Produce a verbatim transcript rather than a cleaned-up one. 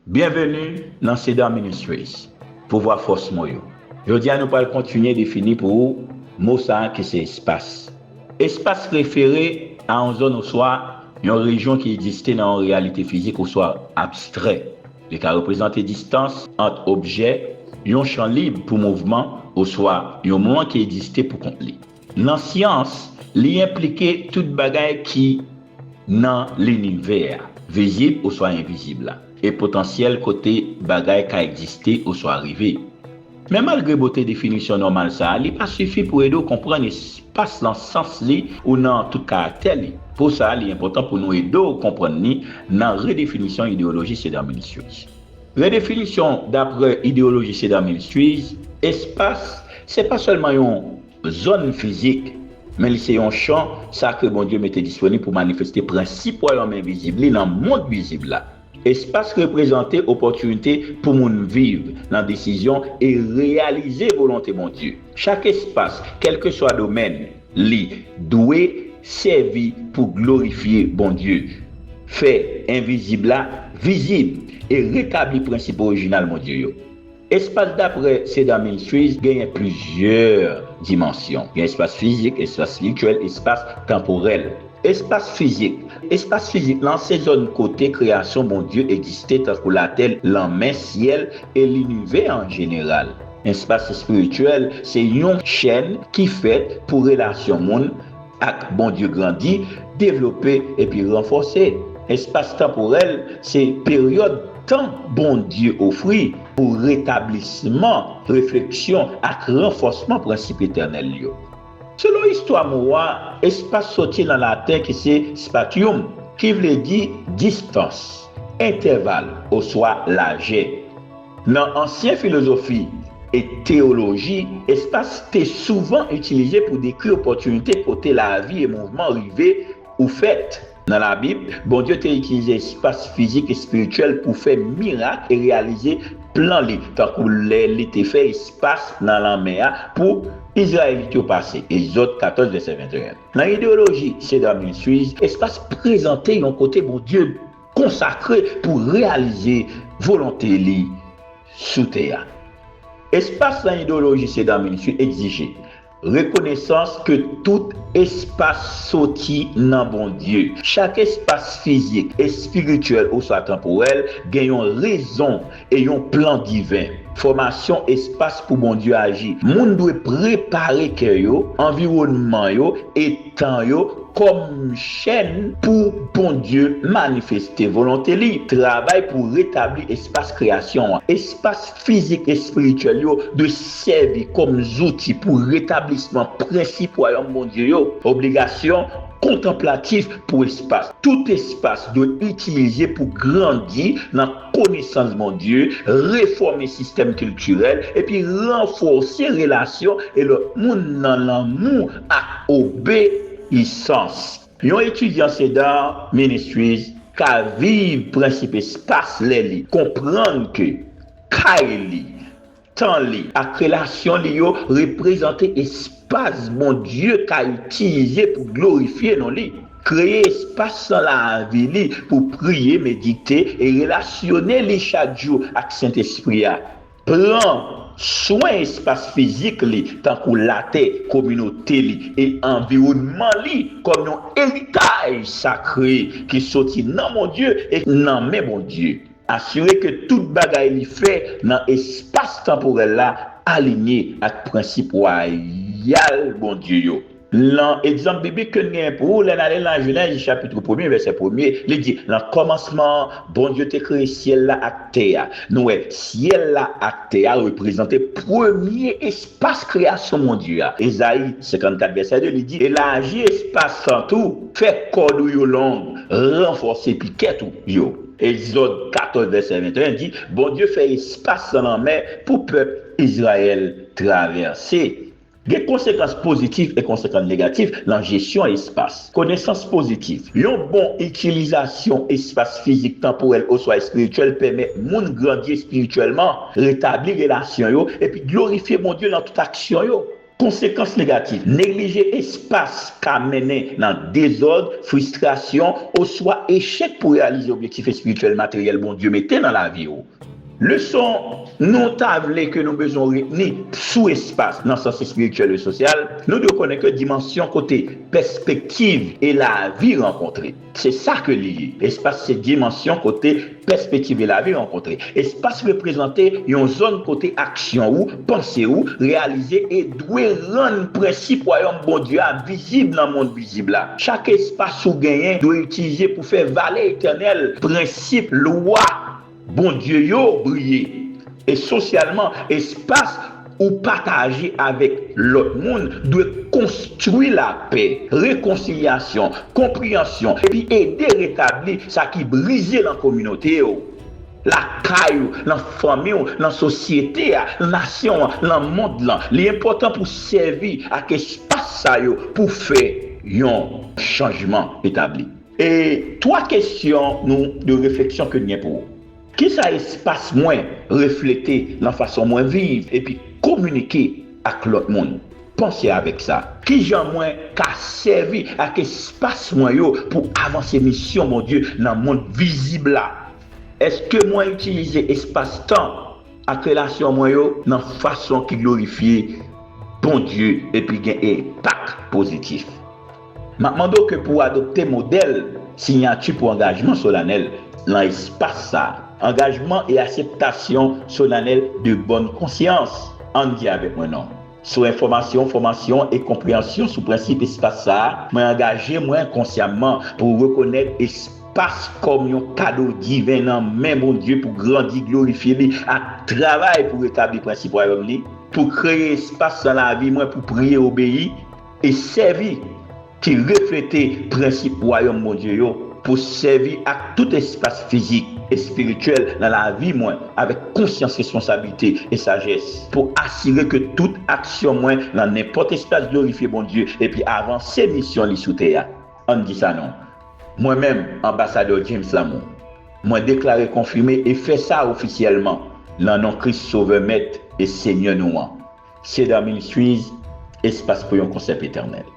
Byenveni nan Cedar Ministries, Pouvwa Fòs Mo Yo. Jodi a nou pral kontinye defini pou ou mo sa a ki se espas. Espas refere a yon zòn oswa yon rejyon ki egziste nan yon reyalite fizik oswa abstrè. Li ka reprezante distans ant objè, yon chan lib pou mouvman, oswa yon mouman ki egziste poukont li. Nan syans, li enplike tout bagay ki nan linivè a, vizib oswa envizib la, e potansyèl kote bagay ka egziste oswa rive. Men malgre bote definisyon nòmal sa a, li pa sifi pou ede w konprann espas nan sans li ou nan tout karaktè li. Pou sa, li enpòtan pou nou ede w konprann li nan redefinisyon ideyoloji Cedar Ministries. Redefinisyon dapre ideyoloji Cedar Ministries, espas se pa sèlman yon zòn fizik, men li se yon chan sakre Bondye mete disponib pou manifeste prensip wayòm envizib li nan mond vizib la. Espas reprezante opòtinite pou moun viv, nan desizyon e reyalize volonte Bondye. Chak espas, kèlkeswa domèn li, dwe sèvi pou glorifye Bondye, fè envizib la vizib e retabli prensip orijinal Bondye yo. Espas dapre Cedar Ministries genyen plizyè dimansyon. Gen espas fizik, espas espirityèl, espas tanporèl. Espas fizik. Espas fizik lan se zòn kote kreyasyon Bondye egziste, tankou latè, lanmè, syèl e linivè an jeneral. Espas espirityèl se yon chèn ki fèt pou relasyon moun ak Bondye grandi, devlope epi ranfòse. Espas tanporèl se peryòd tan Bondye ofri pou retablisman, refleksyon ak ranfòsman prensip etènèl yo. Selon istwa mo a, espas soti nan laten ki se spatium, ki vle di distans, entèval oswa lajè. Nan ansyen filozofi e teyoloji, espas te souvan itilize pou dekri opòtinite kote lavi e mouvman rive ou fèt. Nan Labib, Bondye te itilize espas fizik e espirityèl pou fè mirak e reyalize plan li, tankou lè li te fè espas nan lanmè a pou Izrayelit yo pase, Egzòd katòz, vèsè venteyen. Nan ideyoloji Cedar Ministries, espas prezante yon kote Bondye konsakre pou reyalize volonte li sou tè a. Espas nan ideyoloji Cedar Ministries egzije rekonesans ke tout espas soti nan Bondye. Chak espas fizik, espirityèl oswa tanporèl gen yon rezon e yon plan diven. Fòmasyon espas pou Bondye aji. Moun dwe prepare kè yo, anviwònman yo e tan yo kòm chèn pou Bondye manifeste volonte li. Travay pou retabli espas kreyasyon an. Espas fizik, espirityèl yo dwe sèvi kòm zouti pou retablisman prensip wayòm Bondye yo. Obligasyon kontanplatif pou espas. Tout espas dwe itilize pou grandi nan konesans Bondye, refòme sistèm kiltirèl, epi ranfòse relasyon e lòt moun nan lanmou ak obeyisans. Yon etidyan Cedar Ministries ka viv prensip espas lè li konprann ke kay li, tan li ak relasyon li yo reprezante espas Bondye ka itilize pou glorifye non li. Kreye espas nan lavi li pou priye, medite e relasyone li chak jou ak Sentespri a. Pran swen espas fizik li, tankou latè, kominote li e anviwònman li, kòm yon eritaj sakre ki soti nan Bondye e nan men Bondye. Asire ke tout bagay li fè nan espas tanporèl la alinye ak prensip wayal Bondye yo. Nan egzanp biblik ke n genyen pou ou, lè n ale nan Jenèz chapit premye, vèsè premye, li di, nan kòmansman an, Bondye te kreye syèl la ak tè a. Nou wè, syèl la ak tè a reprezante premye espas kreyasyon Bondye a. Ezayi senkannkat, vèsè de, li di, elaji espas lan tou, fè kòd ou yo long, ranfòse pikèt ou yo. Egzòd katòz, vèsè venteyen di, Bondye fè espas nan lanmè pou pèp Izrayèl travèse. Gen konsekans pozitif e konsekans negatif nan jesyon espas. Konesans pozitif. Yon bon itilizasyon espas fizik, tanporèl oswa espirityèl pèmèt moun grandi espirityèlman, retabli relasyon yo, epi glorifye Bondye nan tout aksyon yo. Konsekans negatif, neglije espas ka mennen nan dezòd, fristrasyon, oswa echèk pou reyalize objektif espirityèl materyèl Bondye mete nan lavi w. Leson nou ta vle ke nou bezwen retni sou espas nan sans espirityèl e sosyal, nou dwe konnen ke dimansyon kote pèspektiv e lavi rankontre. Se sa ke li ye. Espas se dimansyon kote pèspektiv e lavi rankontre. Espas reprezante yon zòn kote aksyon ou, panse ou, reyalize e dwe rann prensip wayòm Bondye a vizib nan mond vizib la. Chak espas ou genyen dwe itilize pou fè valè etènèl, prensip, lwa Bondye yo briye. E sosyalman, espas ou pataje avèk lòt moun dwe konstwi lapè, rekonsilyasyon, konpreyansyon, epi ede retabli sa ki brize nan kominote w, lakay ou, nan fanmi w, nan sosyete a, nan nasyon an, nan mond lan. Li enpòtan pou sèvi ak espas sa yo pou fè yon chanjman etabli. E twa kesyon nou de refleksyon ke n gen pou ou. Kisa espas mwen reflete nan fason mwen viv epi kominike ak lòt moun? Panse avèk sa. Kijan mwen ka sèvi ak espas mwen yo pou avanse misyon Bondye nan mond vizib la? Èske mwen itilize espas tan ak relasyon mwen yo nan fason ki glorifye Bondye epi gen enpak pozitif? M ap mande w ke pou w adopte modèl siyati pou angajman solanèl nan espas sa a. Angajman e akseptasyon solanèl de bòn konsyans. Ann di avèk mwen non. Sou enfòmasyon, fòmasyon e konpreyansyon sou prensip espas sa a, mwen angaje mwen konsyamman pou rekonèt espas kòm yon kado diven nan men Bondye pou grandi, glorifye li, ak travay pou retabli prensip wayòm li, pou kreye espas nan lavi mwen pou priye, obeyi e sèvi ki reflete prensip wayòm Bondye yo, pou sèvi ak tout espas fizik, espirityèl nan lavi mwen avèk konsyans, responsablite e sajès, pou asire ke tout aksyon mwen nan nenpòt espas glorifye Bondye epi avanse misyon li sou tè a. Ann di sa non. Mwen menm, Anbasadè James Lamour, mwen deklare, konfime e fè sa ofisyèlman nan non Kris, Sovè, Mèt e Senyè nou an. Cedar Ministries, espas pou yon konsèp etènèl.